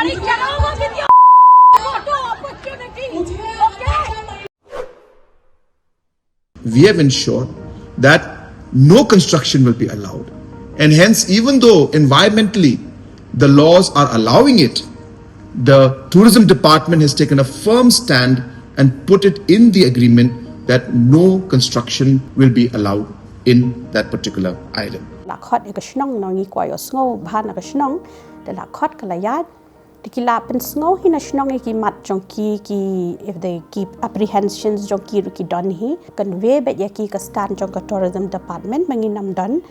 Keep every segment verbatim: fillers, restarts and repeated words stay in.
अरे क्या हुआ कि ये photo opportunity, okay? We have ensured that no construction will be allowed. And hence, even though environmentally the laws are allowing it, the tourism department has taken a firm stand and put it in the agreement that no construction will be allowed in that particular island. La khot ya ka shnong, nong i kwah yoh sngewbha na ka shnong, da la khot ka la ïaid. Te ki la pynsngew hi na shnong ya ki mat jong ki, ki, if they keep apprehensions jong ki ruh ki don hi, convey beit ya ki ka stand jong ka tourism department ba ngin ym don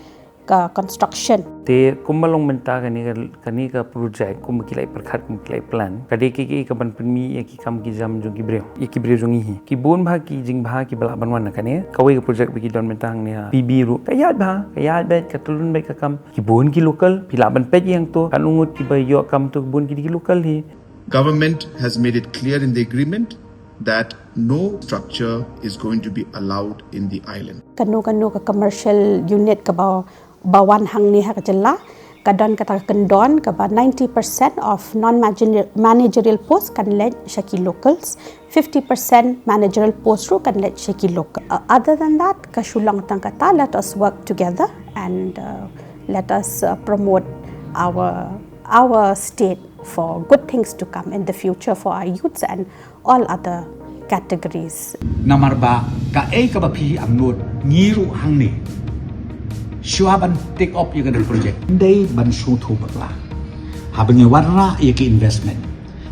ka construction. Te kumba long mynta kani ka, kani ka project, kumba ki la i pyrkhat, kumba ki la i plan, ka dei ki, ki ka ban pynmih ya ki kam ki jam jong ki briew, ya ki briew jong ngi hi. Ki bun bha ki jingbha ki ba lah ban wan na kani kawei ka project ba ki don mynta hangne ha P B ruh. Ka ïaid bha, ka ïaid beit, ka tylun beit ka kam. Ki bun ki local, phi lah ban peit ya nga to, kan u ngut ki ba yoh kam to, ki bun ki dei ki local hi. Government has made it clear in the agreement that no structure is going to be allowed in the island. Kano kano ka commercial unit ka ba, ba wan hangne ha ka jylla, ka don kata ka kyndon ka ba ninety percent of non-managerial post kan leit sha ki locals, fifty percent managerial post ruh kan leit sha ki local. Uh, other than that, ka shu long tang kata, let us work together and, uh, let us, uh, promote our, our state for good things to come in the future for our youths and all other categories. Namar ba kaei ka ba phi angnud ngi ruh hangne, shuwa ban take up ya kani ka project, dei ban shu thu bakla. Haba ngi wanrah ya ki investment,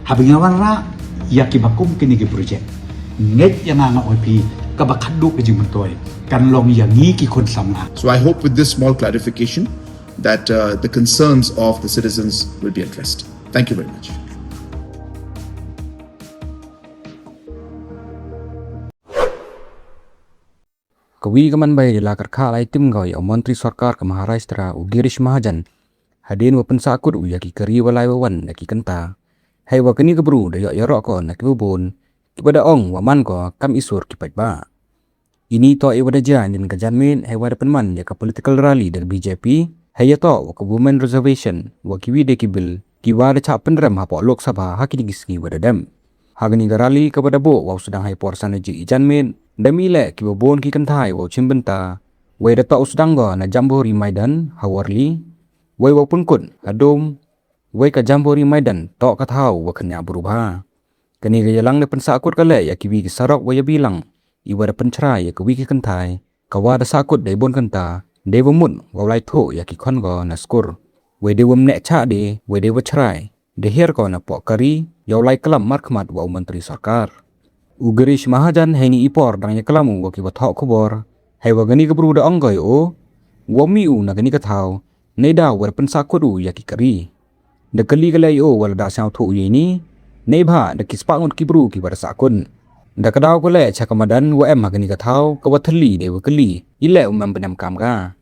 haba ngi wanrah ya ki ba kum kini ki project, ngeit ya nga, nga ong phi, ka ba khadduh ka jingmyntoi kan long ya ngi ki khun samla. So I hope with this small clarification that, uh, the concerns of the citizens will be addressed. Thank you very much. Kawi ka man bai da la kyrkha lai tim ka ya u Montri Sorkar ka Maharashtra, u Girish Mahajan, hadien wa pynsahkut u ya ki kari wa lai wa wan na ki kynta. Hei wa kani ka bru da yoh yaroh ko na ki wa bun, ki wa da ong wa man ko kam i sur ki paidbah. Ini toh i wa da jia hadien ka janmiet, hei wa da pynman ya ka political rally da ka B J P, hei ya toh wa ka women reservation, wa ki wi de ki bill, ki wa da chah pynrem hapoh Lok Sabha ha kini ki sngi wa da dep. Ha kani ka rally ka wa da buh wa u sdang hei por san baje i janmiet, da mih leh ki wa bun ki kynthai wa u chimbynta, wei da toh u sdang ko na Jamboree Maidan ha Worli, wei wa u pynkut ha Dome, wei ka Jamboree Maidan toh ka thaw wa khynnah bru bha. Kani ka yalang da pynsahkut ka leh ya ki wi ki sarok wa ya bilang, i wa da pynchrai ya ka wi ki kynthai, ka wa da sahkut dei bun kynta, dei wa mut wa u lai thoh ya ki khon ko na skur. Wei dei wa mneh chah de, wei dei wa chrai, da hiar ko na poh kari, ya u lai klam markhmat wa u Montri Sorkar. U Girish Mahajan heini i por dang ya klam u wa ki wa thoh khubor, hei wa kani ka bru da ong ko ya u, wa mih u na kani ka thaw, nei daw wa da pynsahkut u ya ki kari. Da kylli ka leh ya u wa lada sngewthuh u ya ini, neibhah da ki spah ngut ki bru ki wa da sahkut. Da ka daw ka leh cha ka madan wa em ha kani ka thaw, ka wa thylli dei wa kylli, i leh u mem pynemkam ka.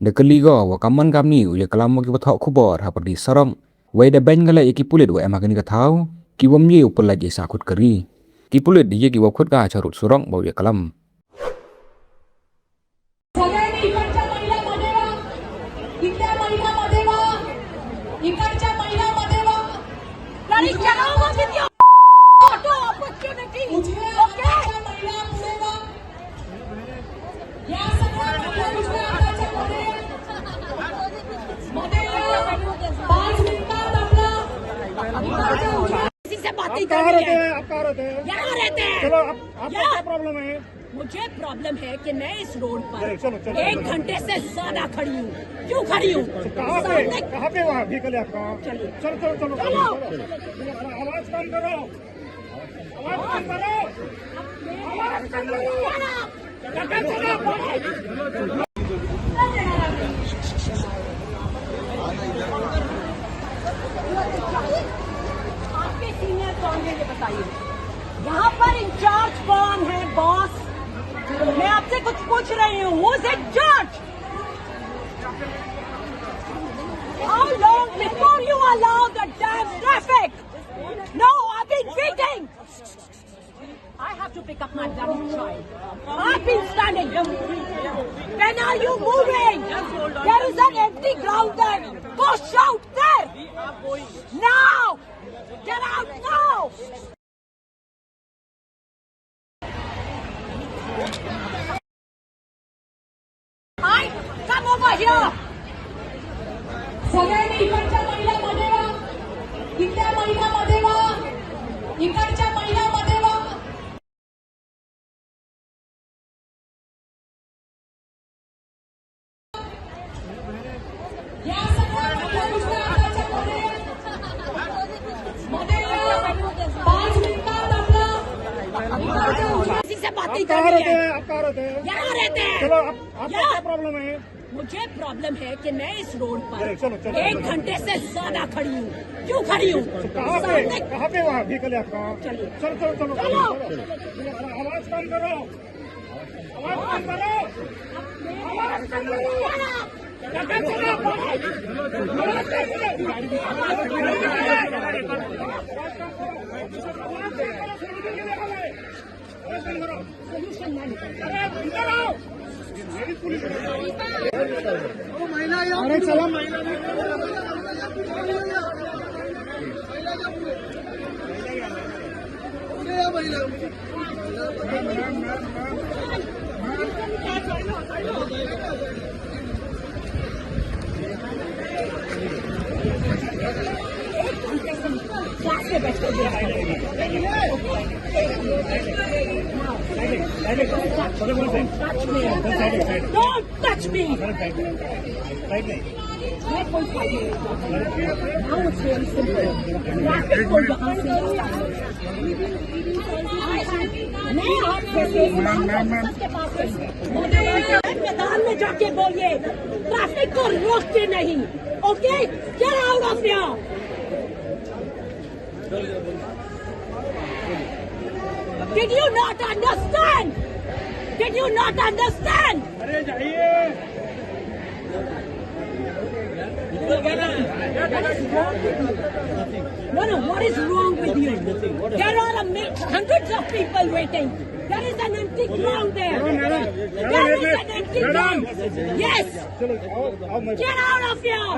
Da kylli ko wa kam man kam ni u ya klam wa ki wa thoh khubor ha pyrdi sarok. Wei da beiñ ka leh ya ki pulit wa em ha kani ka thaw, ki wa mih u pynlait ya sahkut kari. Ki pulit da ya ki wa khut ka cha rud surok wa u ya klam. सगळ्यांनी इकडच्या महिला मध्ये व्हा, इकडच्या महिला मध्ये व्हा, इकडच्या महिला मध्ये व्हा. अरे क्या हुआ कि ये फोटो अपॉर्चुनिटी, ओके? या सगळ्या महिला उजव्या हाताच्या मध्ये, मध्ये या. पाच मिनिटात आपला, इकडच्या उजव्या किसी से बात नहीं करनी है। आप कहाँ रहते हैं? आप कहाँ रहते हैं? यहाँ रहते हैं। चलो, आप, आपको क्या प्रॉब्लम है? मुझे प्रॉब्लम है कि मैं इस रोड पर चलो, चलो, एक घंटे से ज्यादा खड़ी हूँ। क्यों खड़ी हूँ? कहाँ पे, कहाँ पे वहाँ व्हीकल है आपका? चलो, चलो, चलो। आवाज कम करो, आवाज कम करो, आवाज कम करो। आपके सीनियर कौन है, ये बताइए। यहाँ पर इंचार्ज कौन है, बॉस? मैं आपसे कुछ पूछ रही हूँ, who is in charge? How long before you allow the damn traffic? No, I've been waiting. I have to pick up my bloody child. I've been standing. When are you moving? There is an empty ground there. Go shout there. We are going. Now. Get out now! Hi, come over here. सगळ्यांनी इकडच्या महिलांमध्ये वा, इथल्या महिलांमध्ये वा, इकडच्या महिलांमध्ये वा. या सगळ्या महिला गुजराताच्या मध्ये, मध्ये या. पाच मिनिटात आपला इकडच्या किसी से बातें आप कहाँ करनी रहते है. हैं? आप कहाँ रहते हैं? यहाँ रहते हैं. चलो, आप, आपको यहाँ. क्या प्रॉब्लम है? मुझे प्रॉब्लम है कि मैं इस रोड पर अरे, चलो, चलो, एक चलो. घंटे से ज्यादा खड़ी हूँ. क्यों खड़ी हूँ? कहाँ पे, सामने कहाँ पे वहाँ व्हीकल है आपका? चलिए. चलो, चलो, चलो, चलो. चलो. आवाज कम करो. आवाज कम करो. आवाज कम करो. अरे चला महिला. Don't touch me! मैं कोई फाइट नहीं करता। Now it's very simple. Traffic को यहाँ से, मैं आप जैसे सबके पास है। मैदान में जाके बोलिए, ट्रैफिक को रोकते नहीं। Okay? Get out of here! Did you not understand? Did you not understand? अरे जाइए. No, no, what is wrong with you? There are a mi-, hundreds of people waiting. There is an empty ground there. There is an empty ground. Yes. Get out of here.